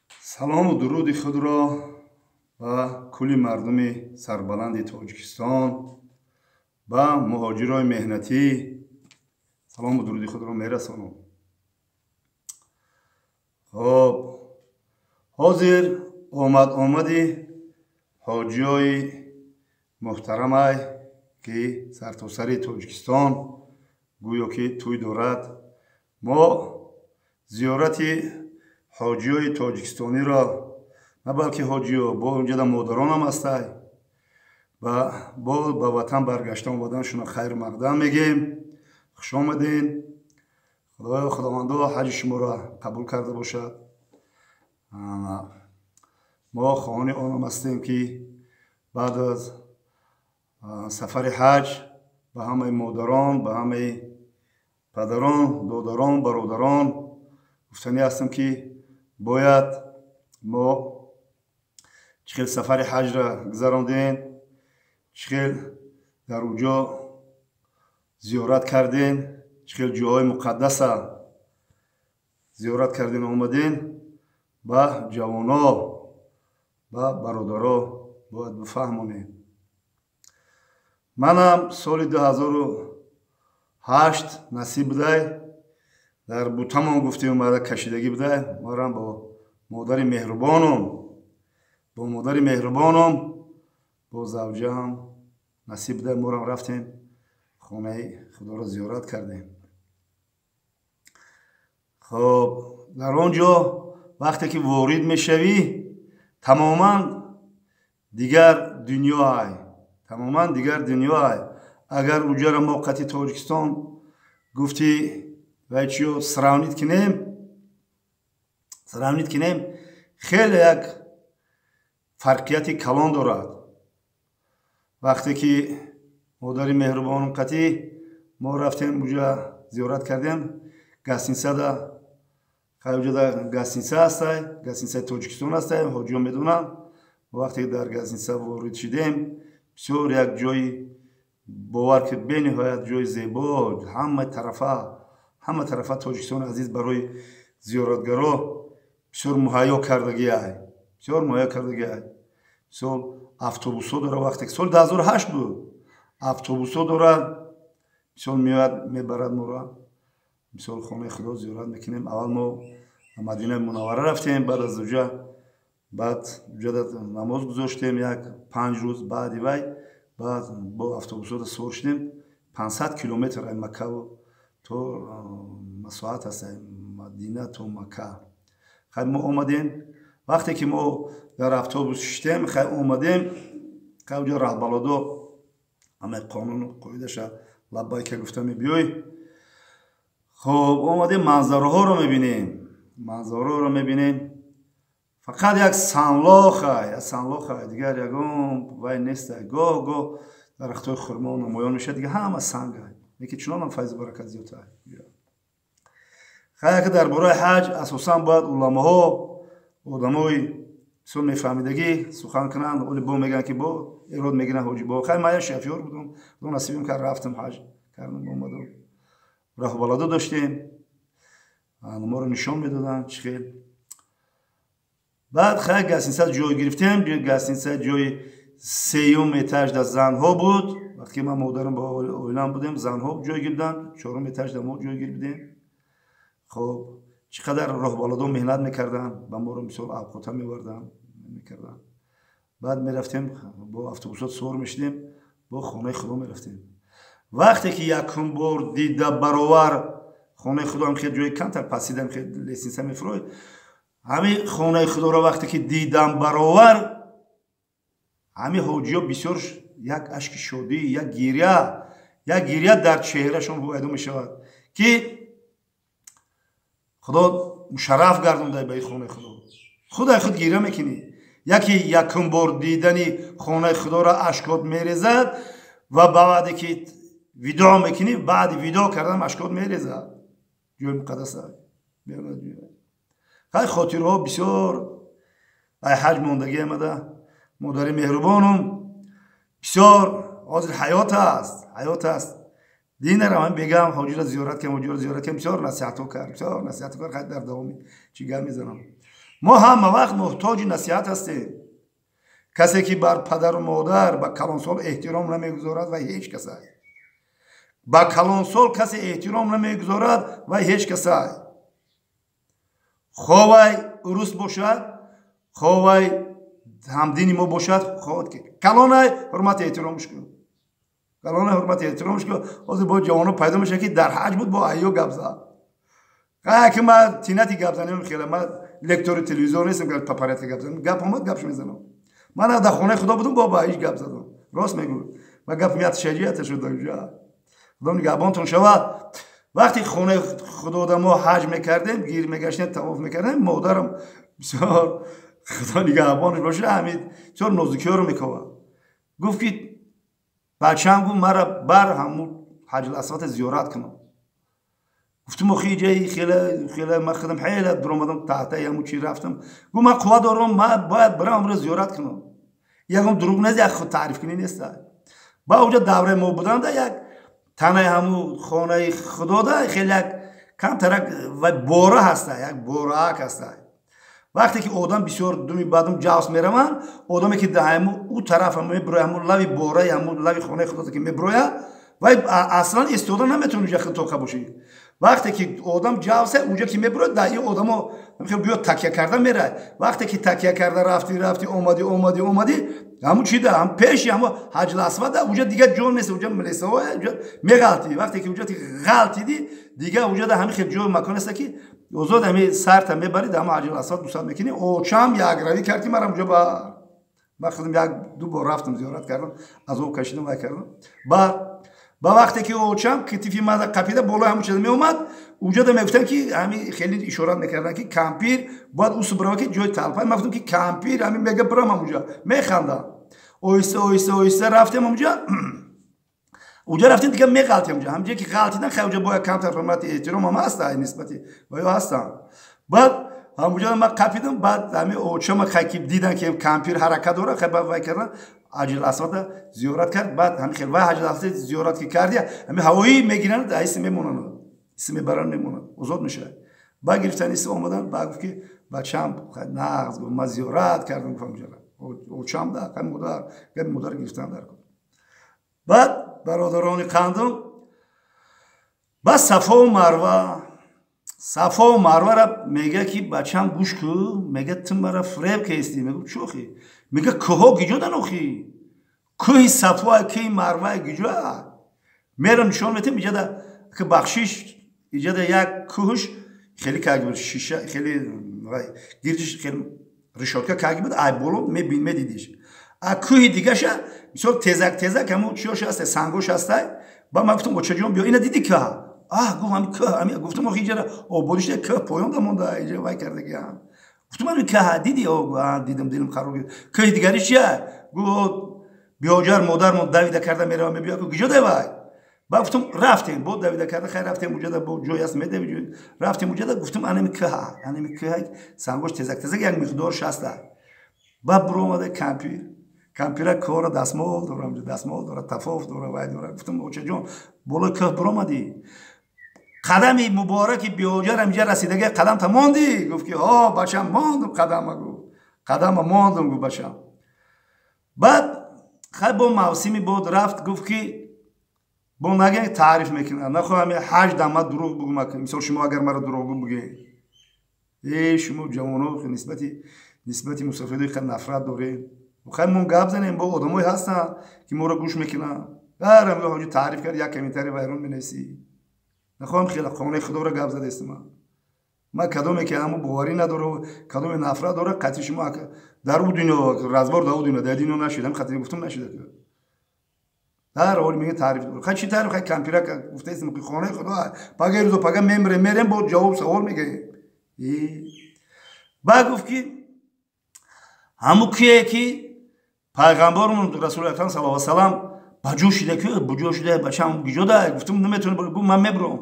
Салому дуруди худро ба кулли мардуми сарбаланди Тоҷикистон, ба муҳоҷирои меҳнатӣ салому дуруди худро мерасонам. Хоб, ҳозир омад омади ҳоҷиёи муҳтарамай, ки сартосари Тоҷикистон гӯё ки тӯй дорад. Мо зиёрати ҳоҷиёи тоҷикистониро, на балки ҳоҷиё, бо унҷода модаронам ҳастай, ва бо ба ватан баргашта омаданшуно хайру мақдам мегем. Хуш омаден. Худоё, Худовандо ҳаҷи шуморо қабул карда бошад. Мо хоҳони онам ҳастем, ки баъд аз сафари ҳаҷ ба ҳамаи модарон, ба ҳамаи падарон, додарон, бародарон гуфтанӣ ҳастам, ки бояд мо чӣ хел сафари ҳаҷра гузарондем, чӣ хел дар уҷо зиёрат кардем, чӣ хел ҷоҳои муқаддаса зиёрат кардем, омадем, ба ҷавоно, ба бародаро бояд бифаҳмонем. Манам соли 2008 насиб будай, дар бутамон гуфтем, мара кашидагӣ будай, марам бо модари меҳрубонум, бо модари меҳрубонум, бо завҷаам насиб будай, морам рафтем, хонаи Худоро зиёрат кардем. Хоб, дар он ҷо вақте ки ворид мешавӣ, тамоман дигар дунё ай, тамоман дигар дунё ай. Агар уҷара мо қати Тоҷикистон гуфти вай чиё сравнить кунем, сравнить кунем, хеле як фарқияти калон дорад. Вақте ки модари меҳрубонум қатӣ мо рафтем, уҷа зиёрат кардем, гостиницада, уҷада гостиница ҳастай, гостиницаи Тоҷикистон ҳастай, ҳоҷиё медонанд. Вақте дар гостиница ворид шидем, бисёр як ҷои, бовар ки, бениҳоят ҷои зебо, ҳама тарафа, ҳама тарафа Тоҷикистони азиз барои зиёратгаро бисёр муҳайё кардагиай, бисёр муҳайё кардагиай. Мисол, автобусҳо дора. Вақте ки соли 2008 буд, автобусҳо дорад, мисол, меояд, мебарад моро, мисол, хонаи Худо зиёрат мекунем. Аввал мо Мадинаи Мунаввара рафтем, баъд аз уҷа, баъд уҷада намоз гузоштем як 5 рӯз. Баъди вай баъд бо автобусҳо савор шудем, 500 километр ай Маккаву то масоҳат аст, Мадина то Макка. Хай, мо омадем. Вақте ки мо дар автобус шиштем, хай, омадем, хай, уҷа раҳбалодо ҳамаи қонуну қоидаша лаббайка гуфта мебиёй. Хоб, омадем, манзараҳоро мебинем, манзараҳоро мебинем. Фақат як санлохай, як санлохай, дигар ягон вай нестай. Гоҳ гоҳ дарахтҳои хурмо намоён мешавад, дигар ҳама сангай, лекин чунонам файзу баракат зиёдтай. Хай, яке дар бораи ҳаҷ асосан бояд уламоҳо, одамои бисёр мефаҳмидагӣ сухан кунанд. Оли бо мегӯянд, ки бо эрод мегиранд ҳоҷи бо. Хай, ман як шофёр будам, худо насибим кард, рафтам, ҳаҷ кардам, омадам. Раҳбаладо доштем, моро нишон медоданд чӣ хел. Баъд, хай, гостиница ҷой гирифтем. Гостиница ҷои сеюм этаж да занҳо буд. Вақте ки ман, модарам бо оилам будем, занҳо ҷой гирифтанд, чорум этаж да мо ҷой гирифтем. Хоб, чӣ қадар роҳбаладон меҳнат мекарданд, ба моро, мисол, авқота меварданд, мекарданд. Баъд мерафтем, бо автобусот савор мешидем, бо хонаи Худо мерафтем. Вақте ки якум бор дида баровар хонаи Худо, хел ҷои камтар пасидам, хел лестница мефуроид, ҳамин хонаи Худоро вақте ки дидам баровар, ҳамин ҳоҷиё бисёр як ашки шодӣ, як гиря, як гиря дар чеҳрашон пайдо мешавад, ки Худо мушарраф гардонда ба ин хонаи Худо. Худай худ гиря мекунӣ. Яке якум бор дидани хонаи Худоро ашкот мерезад ва ба баъде ки видоъ мекунӣ, баъди видоъ кардан ашкот мерезад. Ҷои муқаддаса. Хай, хотирҳо бисёр ай ҳаҷ мондагӣ омада. Модари меҳрубонум бисёр ҳозир ҳаёт аст, ҳаёт аст. Динарам ҳам бегам ҳоҷиро зиёрат кардем, ҳоҷиро зиёрат кардем, бисёр насиҳатҳо кард, бисёр насиҳатҳо кард. Хай, дар давоми чӣ гап мезанам. Мо ҳама вақт муҳтоҷи насиҳат ҳастем. Касе ки бар падару модар, ба калонсол эҳтиром намегузорад, вай ҳеҷ касай. Ба калонсол касе эҳтиром намегузорад, вай ҳеҷ касай. Хо вай урус бошад, хо вай ҳамдини мо бошад, калонай ҳурмати эҳтиромш кун. Калонай ҳурмати эҳтиромш кун. Ҳозир бо ҷавоно пайдо мешавад, ки дар ҳаҷ буд, бо айё гап зад. Ки ман тинати гап занем хеле, ман лектори телевизион нестам, ки папарати гап занем. Гап омад, гапш мезанам. Ман дар хонаи худо будам, бо ба ҳеҷ гап задам. Рост мегӯ. Ман гап мият шаҷият шуд ҷа. Худо нигаҳбонтон шавад. Вақти хонаи худода мо ҳаҷ мекардем, гир мегаштем, тавоф мекардем, модарам бисёр, худо нигаҳбонаш боша, ҳамин бисёр нозукиёро мекова. Гуфт ки бачаам, гуфт, мара бар ҳамун ҳаҷул-асвата зиёрат кунам. Гуфтум, охи иҷаи хеле хеле ман худам хеле дуромадам, таҳтаи ҳамун чи рафтам. Гуфт, ман қувва дорам, ман бояд барам ҳамро зиёрат кунам. Ягон дурӯғ нест, як худ таърифкунӣ нест. Ба уҷа давраи мо буданда як танаи ҳамун хонаи худода хеле як камтарак ва бора ҳаста, як бораак ҳаста. Вақте ки одам бисёр думи баъдум ҷавс мераванд, одаме ки ҳамун ӯ тараф мебироя, ҳамун лави бораи ҳамун лави хонаи худода ки мебироя, вай аслан истода наметавони уҷа тоқа бошӣ. Вақте ки одам ҷавса, уҷа ки мебирояд, дар ин одамо гӯё такя карда меравад. Вақте ки такя карда рафти, рафти, омадӣ, омадӣ, омадӣ, ҳамун чи да ҳам пеши ҳамун ҳаҷласвада уҷа дигар ҷо нест, уҷа милисаҳо уҷа меғалтӣ. Вақте ки уҷа ғалтидӣ, дигар уҷа да ҳамин хел ҷо макон аст, ки озод ҳами сарта мебарӣ, ҳама ҳаҷласвад дусад мекунӣ. Очам якравӣ кард, ки марам уҷа ба ман худам як ду бор рафтам, зиёрат кардам, азоб кашидам, вай кардам. Баъд ба вақте ки очам китифи мада қапида болои ҳамун чиза меомад, уҷада мегуфтанд, ки ҳами хеле ишорат мекарданд, ки кампир бояд усу бирава, ки ҷои талпа. Ман гуфтам, ки кампир ҳамин мега, бирам ҳамуҷа. Механдам. Оҳиста, оҳиста, оҳиста рафтем ҳамуҷа. Уҷа рафтем, дига меғалтем уҷа. Ҳамҷое ки ғалтидан, хай, уҷа бояд камтар ҳурмати эҳтиром ҳам ҳаста нисбати ва ё ҳастам. Баъд ҳамуҷа ман қапидам, баъд ҳами очама хай ки дидан, ки кампир ҳаракат дора, хай баъд вай кардан, ҳаҷул-асвада зиёрат кард. Баъд ҳами хел вай ҳаҷул-асвада зиёрат ки карди, ҳами ҳавоӣ мегиранд, иси мемонанд, иси мебаранд, мемонанд, озод мешавад. Баъд гирифтан, иси омадан, баъд гуфт, ки бачаам нағз, гуфт, ман зиёрат кардам, гуфт, ҳамҷара очам да хай модар гап модар гирифтан дар кун. Баъд бародарони қандум, баъд Сафову Марва, Сафову Марвара мега, ки бачам, гӯш ку, мега, ту мара фиреб кестӣ. Мегу, чӯхи? Мега, кӯҳо гиҷо охи? Кӯҳи Сафо, кӯҳи Марва гиҷо? Мерам нишон метем иҷада, ки бахшиш, иҷада як кӯҳш хеле каг буд, шиша хеле гирдиш хеле решётка каг буд, ай боло мебин, медидиш. А кӯҳи дигаша бисёр тезак тезак ҳамун чиёш ҳаста, сангош ҳастай. Ба ман гуфтам, очаҷон, биё, ина диди кӯҳ? Аҳ, гуфт, ҳами кӯҳ ҳами. Гуфтам, охи иҷара ободӣ шуда, кӯҳ поён да монда, иҷа вай кардагиам. Гуфтам, ҳами кӯҳ диди? Дидам, дилам хароб. Кӯҳи дигари чия? Гуфт, биёҷар модармон давида карда мерава, мебиё, куҷо давай? Ба гуфтам, рафтем, бо давида карда, хай, рафтем уҷада, бо ҷой аст, медави, рафтем уҷада. Гуфтам, анами кӯҳ, анами кӯҳ сангош тезак тезак як миқдор шаста. Ба буромада кампир, кампира кора дастмол дорам, дастмол дора, тафоф дора, вай дора. Гуфтам, очаҷон, болои кӯҳ буромадӣ, қадами мубораки биёҷарам иҷа расидаги, қадамта мондӣ? Гуфт, ки ҳо, бачам, мондум қадама, гуфт, қадама мондум, гуфт, бачам. Баъд хай бо мавсими бод рафт, гуфт, ки бо нага таъриф мекунад, нахоҳам ҳаҷ дама дурӯғ бугум. Мисол, шумо агар маро дурӯғгӯ бугед, э шумо ҷавоно нисбати мусофирои хел нафрат доред. Хай, мо гап занем, бо одамое ҳастанд, ки моро гӯш мекунанд. Ҳарам ҳоҷи таъриф кард, як комментарий вайрон менависӣ. Нахоҳам хела хонаи худоро гап задестам. Ман кадоме ки ҳаму боварӣ надора, кадоме нафрат дора, қатъи шумо дар ӯ дунё разбор, дар ӯ дунё, дар дунё нашидам, қатъи гуфтам нашида. Дар ҳоли мега таъриф дора. Хай, чӣ таъриф? Хай, кампира гуфтаистам, ки хонаи худо, пага рӯзо пага мемирем, мерем, бо ҷавоб савол мегӯем. Баъд гуфт, ки ҳаму кие ки пайғамбармон расули акрам саллаллоҳу алайҳи васаллам ба ҷо шида, ки буҷо шуда, бачам гиҷо да? Гуфтам, наметавонӣ. Гуфт, ман мебурам,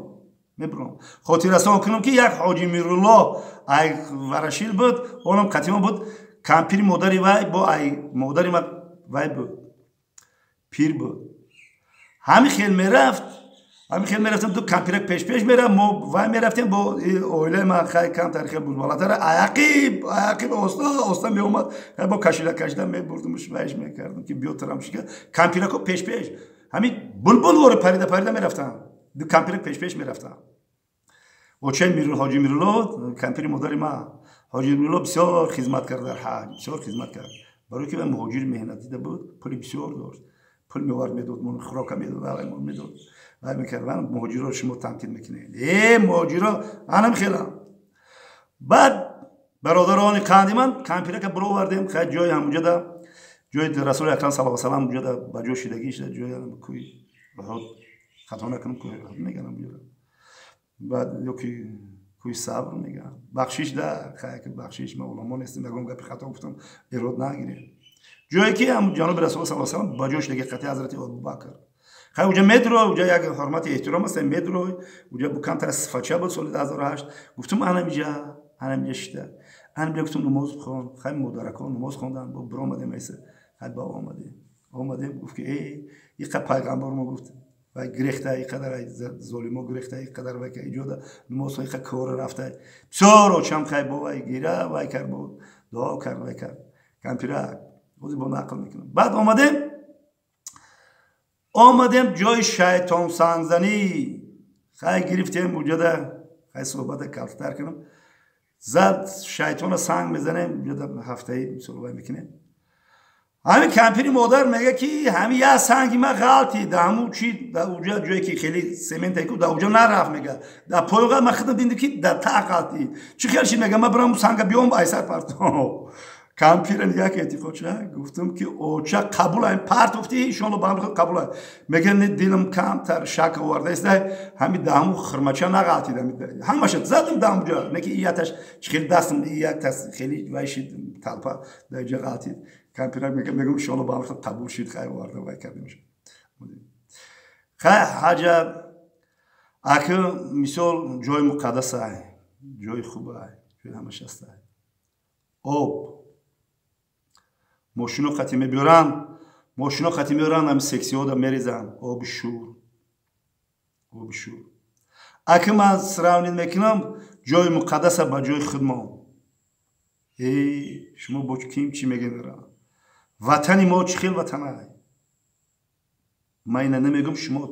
мебурам. Хотиррасон кунам, ки як ҳоҷи Мирулло ай Варашил буд, онам қатима буд, кампири модари вай бо ай модари ма вай буд, пир буд. Ҳами хел мерафт. Ҳамин хел мерафтем, ду кампирак пеш-пеш мерафт, мо вай мерафтем бо оилаи ман, хай камтар хел бузбалатара, аяқиб аяқиб оста оста меомад, хай бо кашида кашида мебурдимш, вайш мекардам ки биё тарамшика. Кампирако пеш-пеш, ҳамин булбул вори парида парида мерафтанд, ду кампирак пеш-пеш мерафтанд. Очаи Ҳоҷи Мирулло, кампири модари ман, Ҳоҷи Мирулло бисёр хизмат кард дар ҳаҷ, бисёр хизмат кард, барои ки муҳоҷири меҳнатида буд, пули бисёр дошт, пул меовард, медод, хӯрока медод, ваймон медод, вай мекард. Муҳоҷиро шумо танқид мекунед, э муҳоҷиро анам хелам. Баъд бародарони қанди ман кампирака бировардем, хай ҷои ҳамуҷада, ҷои Расули Акрам саллаллоҳу алайҳи васаллам уҷада ба ҷо шидагӣ шуда, ҷои кӯи Уҳуд, хато накунам, кӯи Уҳуд мегӯям уҷада, баъд ёки кӯи Сабр мегӯям, бахшиш да, хай бахшиш, ма уламо нестем, ягон гапи хато гуфтам, эрод нагирем. Ҷое ки ҳам ҷаноби Расул саллаллоҳу алайҳи васаллам ба ҷо шидаги қатъи ҳазрати Абубакр, хай уҷа медрой, уҷа як ҳурмати эҳтиром аст, медрой, уҷа камтар сифатча буд. Соли 2008 гуфтум, анамиҷа, анамиҷа шида, анамиҷа гуфтум, намоз бихон. Хай модаракон намоз хондан, бо биромадем, айса хай ба омадем, омадем, гуфт ки э иқа пайғамбар мо гуфт вай гирехта, иқадар золимо гирехта, иқадар вай иҷода намоз иқа кора рафта, бисёр очам хай бо вай гира вай кард, бо дуо кард, вай кард кампирак, ози бо нақл мекунам. Баъд омадем, омадем ҷои шайтон сангзанӣ, хай гирифтем уҷада, хай суҳбата калтатар кунам, зад шайтона санг мезанем уҷада, ҳафтаи мисол вай мекунем. Ҳамин кампири модар мега ки ҳамин як санги ма ғалти да ҳамун чи да уҷа, ҷое ки хеле сементае ку, да уҷа нарафт, мега, да поён ма худам дидем ки да та ғалти, чӣ хел шид, мега, ма бирам санга биём айсар партом. Кампира як эътиқод шуда, гуфтам ки оча қабул ай партофти, иншоалло ба амри қабул ай. Мега не, дилам камтар шак оварда иста, ҳами даҳаму хирмача нағалтид, ҳамаша задам даҳамуҷа, не ки ияташ чи хеле дастам як тас хеле вай шид, талпа дар ҷа ғалтид. Кампира мегум, иншоалло ба амри қабул шид, хай оварда вай кардем. Хай ҳаҷа аки мисол ҷои муқаддас ай, ҷои хуб ай, ҷои ҳамаш аст ай. Об мошино қати мебиёранд, мошино қати меоранд, ҳами сексиҳода мерезанд оби шӯр, оби шӯр. Аки ман сравнить мекунам ҷои муқаддаса ба ҷои худмон, э шумо бо ким чӣ мегӯед? Ватани мо чӣ хел ватан ай? Ман ина намегӯм, шумо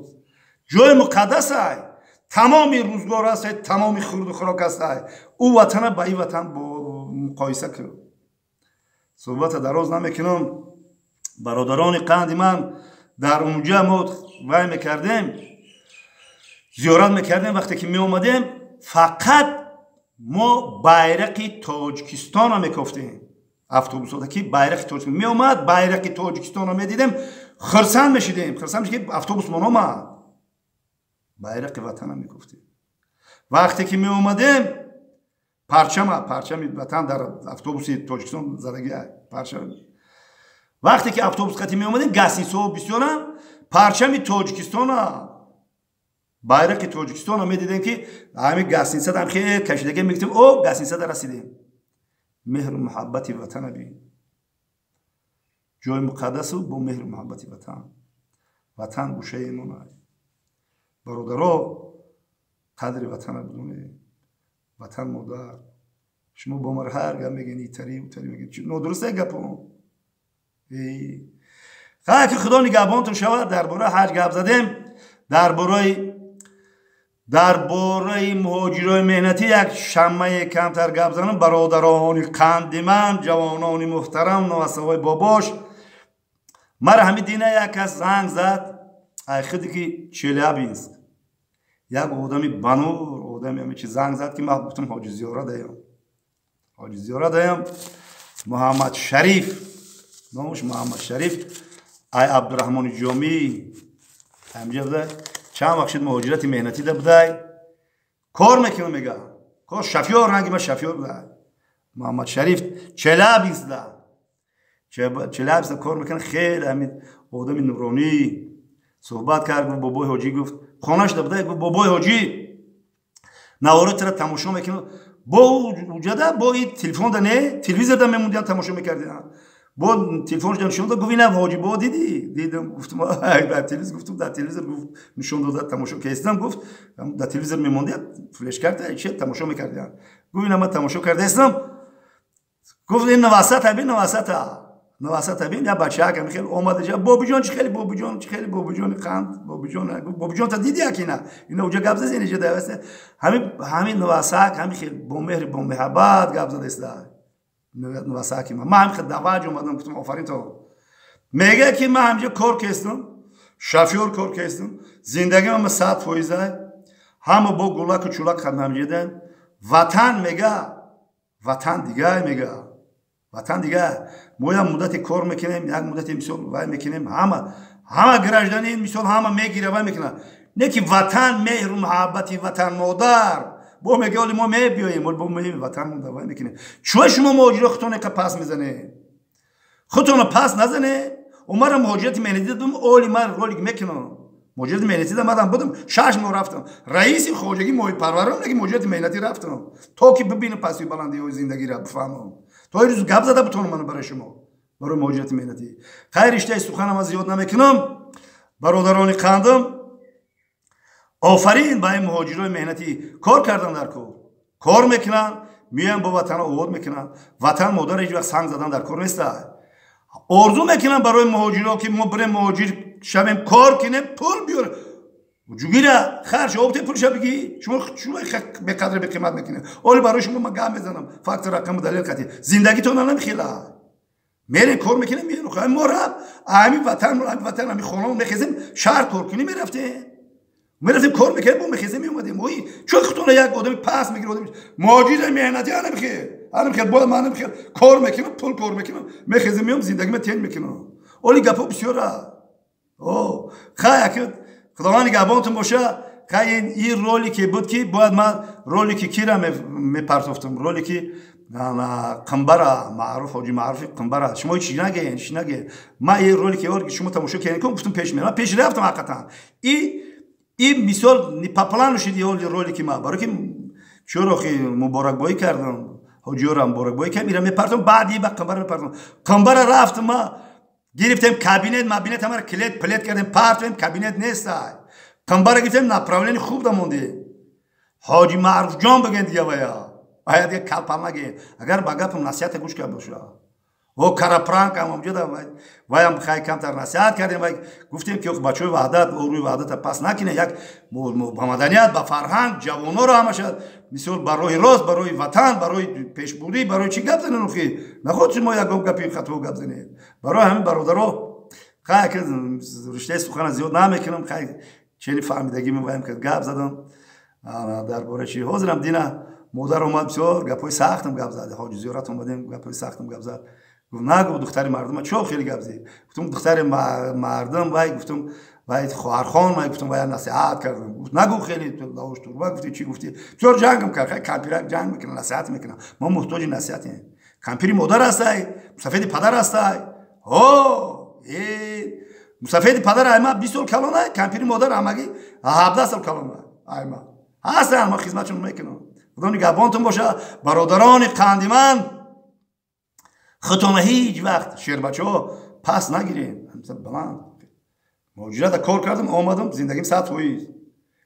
ҷои муқаддас ай, тамоми рӯзгор аст ай, тамоми хурду хӯрок аст ай, ӯ ватана ба ин ватан бо муқоиса кун. Суҳбата дароз намекунам, бародарони қанди ман. Дар унҷа мо вай мекардем, зиёрат мекардем, вақте ки меомадем, фақат мо байрақи Тоҷикистонро мекофтем. Автобусода ки байрақи Тоҷикистон меомад, байрақи Тоҷикистонро медидем, хурсанд мешидем, хурсанд мешидем, ки автобусмон омад, байрақи ватана мекофтем. Вақте ки меомадем, парчама, парчами ватан дар автобуси Тоҷикистон задаги парчам. Вақте ки автобус қати меомадем, гостиницаҳо бисёрам, парчами Тоҷикистона, байрақи Тоҷикистона медидем, ки ҳамин гостиницада хел кашидаге, мегуфтем, о гостиницада расидем. Меҳру муҳаббати ватана бин, ҷои муқаддасу бо меҳру муҳаббати ватан. Ватан гӯшаи эмон. Бародаро, қадри ватана бидонед. Ватан модар. Шумо бо мар ҳар гап мегӯед, итари утари мегӯед, нодуруст гапо. Хай ки Худо нигаҳбонтон шавад. Дар бораи ҳаҷ гап задем, дар бораи муҳоҷирои меҳнатӣ як шаммае камтар гап занам. Бародарони қанди ман, ҷавонони муҳтарам, новасавои бобош, мара ҳами дина як кас занг зад, ай худи ки Челябинск, як одами банур одами ҳами чи занг зад, ки ман гуфтам, ҳоҷи зиёра даям, ҳоҷи зиёра даям. Муҳаммад Шариф номуш, Муҳаммад Шариф ай Абдураҳмони Ҷомӣ ҳамҷа буда, чанд вақт шуд муҳоҷирати меҳнатида будай, кор мекунам, мега, кор шофёр, ранги ма шофёр будай. Муҳаммад Шариф Челябинскда, Челябинскда кор мекунад. Хеле ҳамин одами нуронӣ суҳбат кард, гуфт, бобои ҳоҷӣ, гуфт, хонашда будай, гуфт, бобои ҳоҷӣ, навори тамошо мекунад бо уҷада, бо и телефонда не, телевизорда мемондиан, тамошо мекардиан. Бо телефонш нишон дод, гуфт инам ҳоҷи бо дидӣ? Дидам, гуфтам дар телевизор, гуфтам дар телевизор, гуфт нишон дода тамошо кестам, гуфт дар телевизор мемондият флешкарта чи тамошо мекардиям. Гуфт ина ман тамошо кардаистам. Гуфт ин навасата бин, навасата. Навасата бин, я бачаак ами хел омада ҷа бобиҷон чи хеле бобиҷон, чи хеле бобиҷони қанд, бобиҷон. Гуфт бобиҷон та диди як ина. Ина уҷа гап зад, ина ҷа ҳами ҳами навасак, ҳами хел бо меҳри бо меҳаббат гап задаиста. Навасаки ман ҳам хел даваҷ омадам, гуфтам офарин то. Мега ки ман ҳамҷа кор кестам, шофёр кор кестам, зиндагиам 100%, ҳама бо гулаку чулак ҳамҷедан. Ватан мега, ватан дига мега. Ватан дига. Мо як муддате кор мекунем, як муддате мисол вай мекунем, ҳама гражданин мисол ҳама мегира вай мекунад. Не ки ватан меҳру муҳаббати ватан модар. Бо мега оли мо мебиёем, оли бо меем ватан модар вай мекунем. Чӯ шумо муҳоҷиро худтон эка пас мезанед? Худтонро пас назанед? Умара муҳоҷирати меҳнатӣ додум, оли ман ролик мекунам. Муҳоҷирати меҳнатӣ да мадам будам, 6 моҳ рафтам. Раиси хоҷагӣ моҳипарварам неки муҳоҷирати меҳнатӣ рафтам. То ки бибинам пасти баландиҳои зиндагиро бифаҳмам. То рӯз гап зада бутонам ман барои шумо, барои муҳоҷирати меҳнатӣ. Хайр, риштаи суханам аз зиёд намекунам. Бародарони қандам, офарин ба ин муҳоҷирои меҳнатӣ. Кор кардан дар кор. Кор мекунанд, меоянд бо ватан овод мекунанд. Ватан модар ҳеҷ вақт санг задан дар кор нест. Орзу мекунам барои муҳоҷиро ки мо бирем муҳоҷир шавем, кор кунем, пул биёрем. Ҷугира харҷ обте пулша бигӣ. Шумо шумо беқадр беқимат мекунед. Оли барои шумо ман гап мезанам. Факт рақаму далел қатӣ. Зиндагитон намехела. Мерем кор мекунем, мерем. Мо раб ҳами ватан, ҳами ватан, ҳами хонамон мехезем, шаҳр кор кунем мерафтем. Мерафтем кор мекардем, бо мехезем меомадем. Ой, чун худтон як одами пас мегиред, одами муҳоҷири меҳнатӣ анамихел. Анамихел, бояд ман анамихел кор мекунам, пул кор мекунам, мехезем меом, зиндагима тен мекунам. Оли гапо бисёра. О, хай аки худованд нигаҳбонтон боша. Хай ин ролике буд ки бояд ман ролики кира мепартофтам, ролики Қамбара Маъруф, ҳоҷи Маъруфи Қамбара. Шумо чӣ нагӯед, чӣ нагӯед. Ман ин ролики шумо тамошо кардем, гуфтам пеш мерам, пеш рафтам ҳақиқатан. И мисол по плану шуд ролики ма, барои ки чӯро хи муборакбоӣ кардам, ҳоҷиёра муборакбоӣ кардам, ира мепартом, баъди ба Қамбара мепартом. Қамбара рафтам ма, гирифтем кабинет, мабинет ҳамаро клет плет кардем, партоем, кабинет нест. Қамбара гирифтем, направление хуб дамондем. Ҳоҷи Маъруфҷон бигӯен дига вая. Ая дига калпал нагӯен. Агар ба гапам насиҳата гӯш кард боша. О карапранкам омҷода ваям хай камтар насиҳат кардем, вай гуфтем ки бачаҳои ваҳдат, рӯи ваҳдата пас накунед, як ба маданият, ба фарҳанг, ҷавонҳоро ҳамаша мисол ба роҳи рост, барои ватан, барои пешбурдӣ, барои чӣ гап занед охи? Наход шумо ягон гапи хато гап занед. Барои ҳамин бародаро, хай ки риштаи сухана зиёд намекунам, хай чени фаҳмидагӣ меваям ки гап задам дар бораи чи. Ҳозирам дина модар омад, бисёр гапҳои сахтам гап зад. Ҳоҷи зиёрат омадем, гапҳои сахтам гап зад. Гуфт нагу духтари мардума чо хеле гап зад. Гуфтам духтари мардум вай, гуфтам вай хоҳархон вай, гуфтам вай насиҳат кардам. Гуфт нагу хеле лавош турба гуфти чӣ гуфти. Бисёр ҷангам кард. Хай кампирак ҷанг мекунам, насиҳат мекунам. Мо муҳтоҷи насиҳатем. Кампири модар ҳастай, мусафеди падар ҳастай. Ҳо, мусафеди падар айма 20 сол калонай, кампири модар ҳамагӣ 17 сол калонай. Айма ҳастан, мо хизматшон мекунам. Худо нигаҳбонтон боша, бародарони қандиман. Худтонро ҳеҷ вақт шербачаҳо пас нагирем. Баланд. Муҳоҷирата кор кардам, омадам, зиндагим 100%.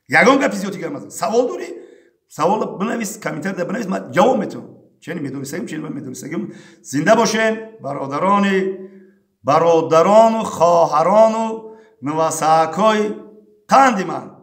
Ягон гапи зиёд дигар мазан. Савол дорӣ? Савол бинавис, комментария бинавис, ман ҷавоб метавам. Чени медонистагим, чени медонистагим. Зинда бошен, бародарону хоҳарону навасакҳои қанди ман.